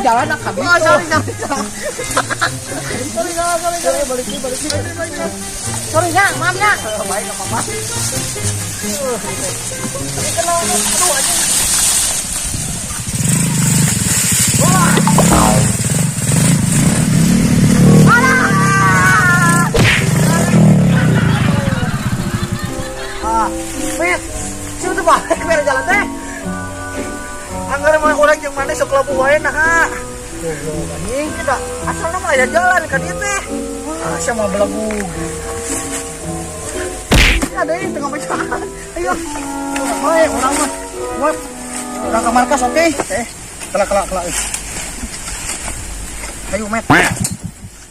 Jalan ka ditu. Oh, sorry, sorry, sorry. Sorry, sorry, sorry, sorry. Balik balik balik. Balik. Sorry ya, maaf ya. Baik, enggak apa-apa. Tapi kenal, aduh anjing. Alah! Ah, Met. Sieu teh balik mere jalan teh. Anggar mah urang jeung maneh sok labuh wae nah. Goblok anjing kita asalna mah aya jalan ka dieu teh. Wah, sia mah belagu. Ada yang tengah bacaan. Ayo. Bae urang mah. Buat urang ke markas, oke? Eh, kelak kelak kelak. Ayo, Met.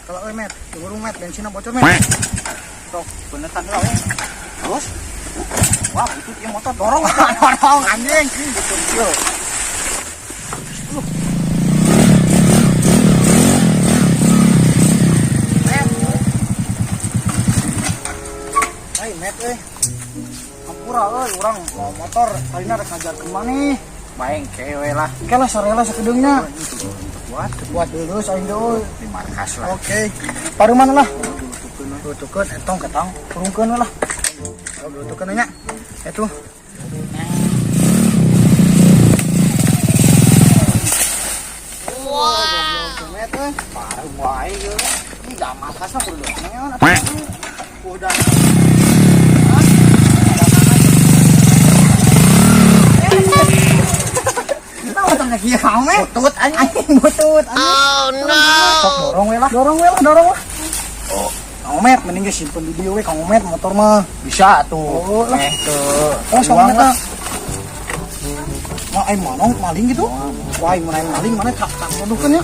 Kelak euy, Met. Tunggu, Met, bensinnya bocor, Met. Sok, beneran lah, we. Terus? Wah, itu dia motor dorong. Dorong anjing. Yo. Met. Hai, Met euy. Hampura euy, urang mau motor kalina rek ngajarkeun maneh. Maeng kewe lah. Oke lah, sarela sakedeungnya. Kuat. Kuat dulu aing deui. Di markas lah. Oke. Paruman lah. Tutukeun entong ketang, turunkeun lah. Oh, tutukeun nya. Itu. Wow. Met euy. Parah wae ieu. Ini dah markasna kudu naon atuh. Udah. Tahu tong kieu ame. Butut anjing. Anjing butut anjing. Oh no! Sok dorong we lah. Dorong we lah, dorong lah. Oh, Kang Omet mending ge simpen di dieu we Kang Omet motor mah. Bisa tuh. Oh, lah. Eh tuh. Oh, sok Omet lah. Wah, aing mana maling gitu? Wah, aing mana maling mana tak tak tuduhkeun ya.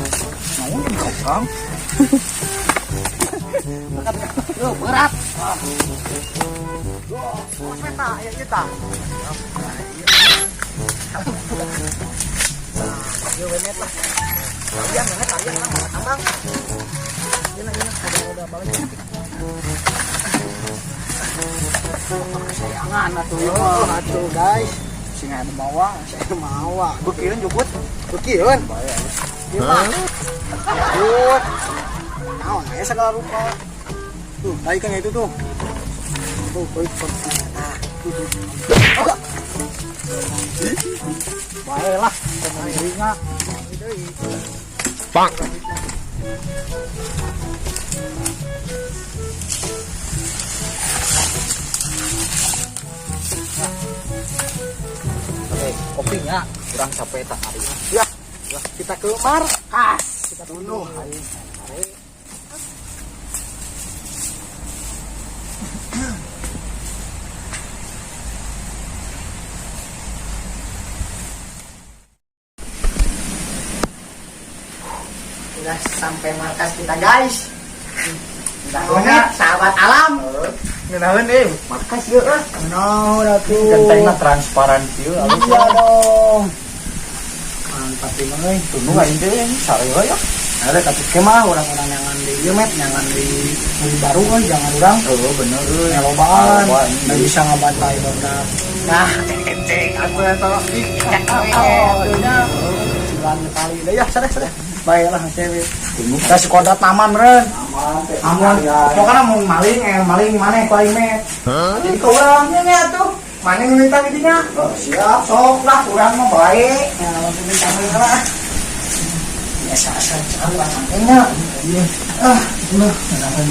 Naon di kau? Yo, berat. Oh, meta ya kita. Nah, ieu we Met lah. Tarian mana tarian lah mau tambang. Ieu nah, ieu udah balik. Kesayangan atuh ieu Oh, mah. atuh guys. Sing aya mawa, saya mawa. Beukian jukut. Beukian. Ieu mah. Jukut. Naon aya segala rupa. Tuh, tadi kan itu tuh. Tuh, tuh, tuh. Nah, tuh, tuh. Oh. Bae lah, pemainnya. Bang. Oke, kopinya kurang capek tak hari. Ya, kita ke markas. Kita dulu. Udah sampai markas kita, guys. Udah, sahabat alam. Ngeunaheun euy, markas ieu ah. No, udah tuh. Gentengna transparan kieu alus. Iya dong. Mantap ini euy. Tunu aing teh sare we ya. Ada tapi kemah orang-orang jangan di ieu met, jangan di beli baru euy, jangan urang. Oh, bener euy. Ngelobaan, Ngelobaan. nggak bisa ngebantai barudak. Nah, Cek atuh eta. oh, nya sembilan kali deh ya, sadeh sadeh. Baiklah cewek. Kita si kodrat aman meren. Aman teh. Aman. Pokoknya mau maling, maling mana ku aing met. Jadi ke urangnya nya tuh. Mana nu minta didinya? Oh, siap sok lah urang mah bae. Ya, langsung minta lah. Biasa asal jauh sampainya. Iya. Ah, nah,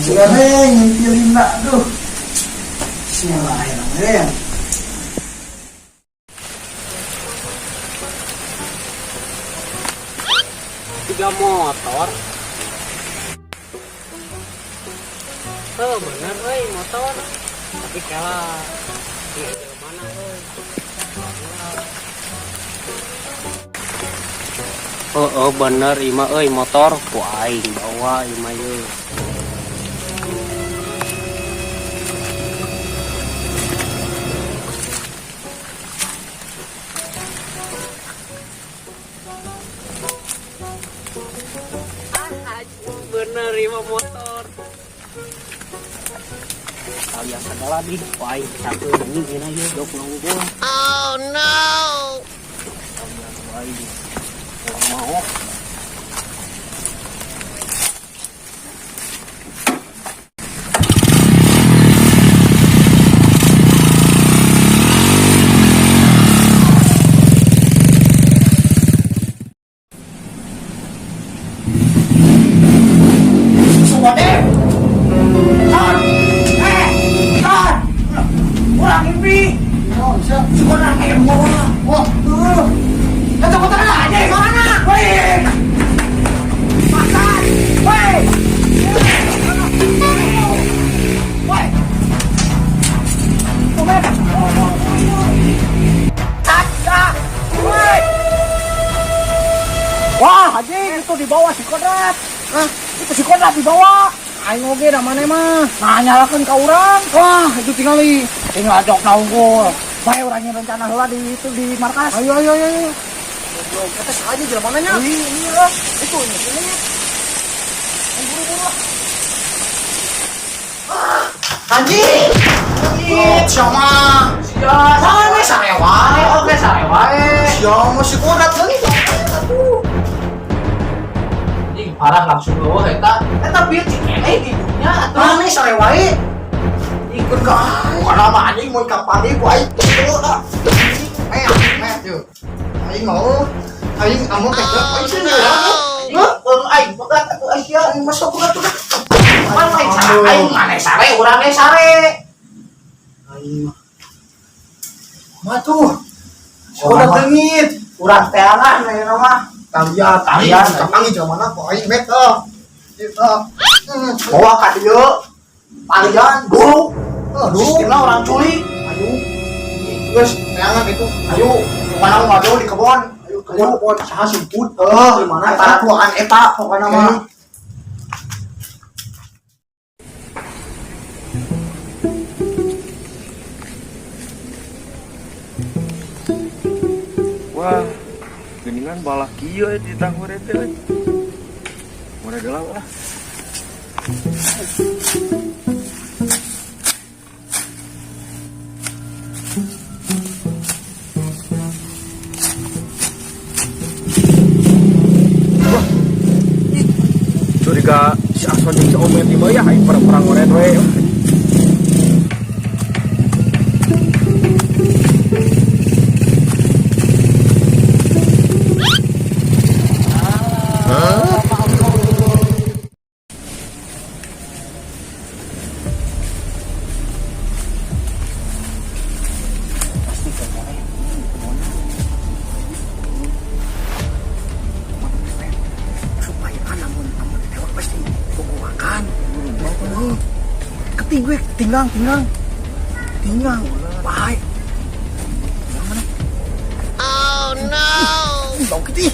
goreng ngintilin aduh. Bismillahirrahmanirrahim. Tiga motor. Oh, bener euy motor. Tapi kela di mana euy? Oh, oh bener ima euy motor ku aing bawa ima ye. Ah, bener ima motor. Kalian segala di ku aing satu ini gina ye dok nunggu. Oh no! Mau. Hah, itu si Kodrat dibawa. Aing oge da maneh mah. Nah, nyalakeun ka urang. Wah, itu tingali. Tinggal jok na unggul. Bae urang yang rencana heula di itu di markas. Ayo ayo ayo ayo. Goblok, eta saja jelema nya. Iya, lah. Itu ini. Buru-buru lah. Anjing. Ih, siapa? Mana sare wae, oke sare wae. Siapa si Kodrat deui? Atuh. Anjing parah langsung eueuh eta. Eta bieu cikene di dunya atuh. Mana sare wae? Ikut ka aing. Bukan apa anjing mun kapali ku aing teu ah. Met, met yeuh. Aing mau aing amuk teh aing sini ya. Hah? Peung aing pegat atuh sia. Aing masuk pegat tuh. Mana aing sare, aing maneh sare, urang ge sare. Aing mah. Mah tuh. Sudah dengit. Urang teangan ayeuna mah. Talian, Talian. kapangi zaman apa aing met ah. Kita. Bawa ka dieu. Talian, dulu. Aduh. Sistemna orang culik. Ayo. Geus, teangan itu. Ayo, pokoknya ngobrol di kebon. Ayo kebon kebon saha simput. Eh, Di mana eta tuaan eta pokoknya mah. Wah, geningan balak kieu euy di tanghure teh euy. Mun ada lah. Wah, ih, curiga si Ason jeung si Omet ieu mah ya aing perang-perang ngoret we. Supaya lamun lamun ditewak pasti bogowakan. Keting gue, tinggang, tinggang. Tinggang. Baik. Tinggang mana? Oh no. Bau gitu.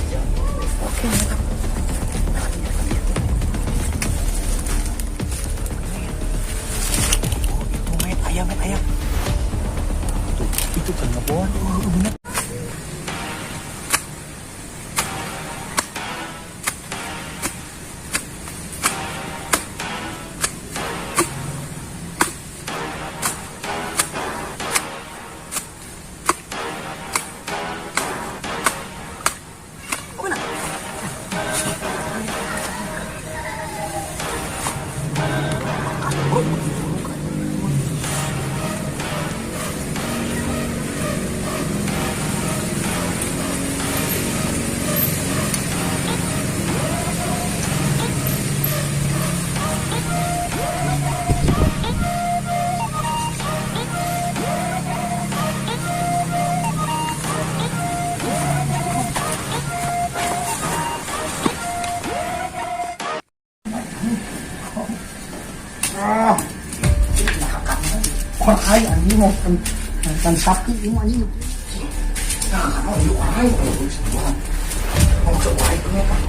Oke, mantap. Oh, itu met ayam, met ayam. Tuh, itu kan ngebon. Oh, bener. Korai anjing mau kan sapi ini anjing. Nah, oh ieu korai. Oh, sok wae kumaha tah.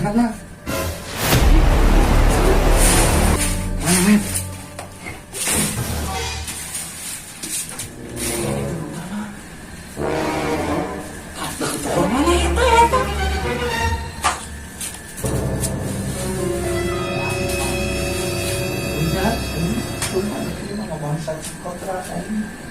Mana? Mana, Met? Mana eta eta? Udah, ini mah bangsa kontra ini.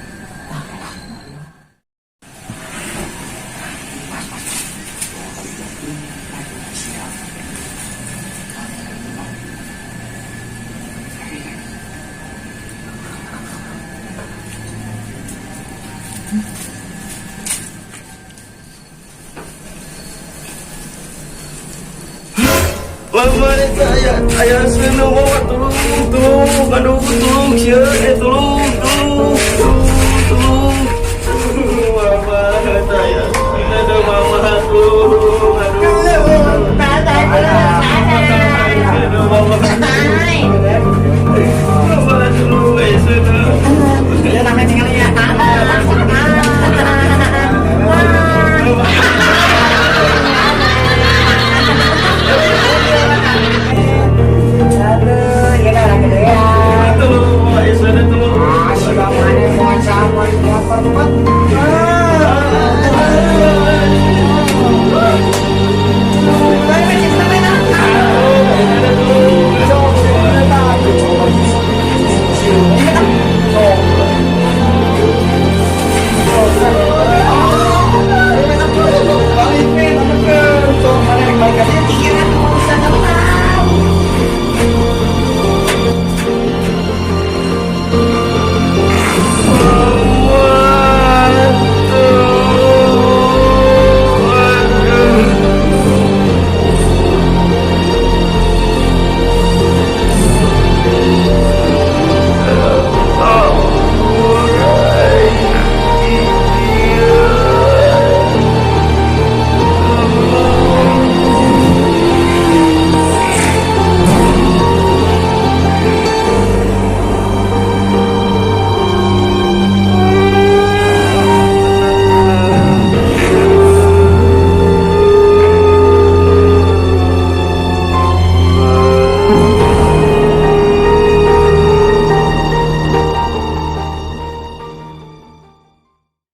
Mama aya aya seuneu, tulung, tulung, aduh, tulung sia, eh, tulung.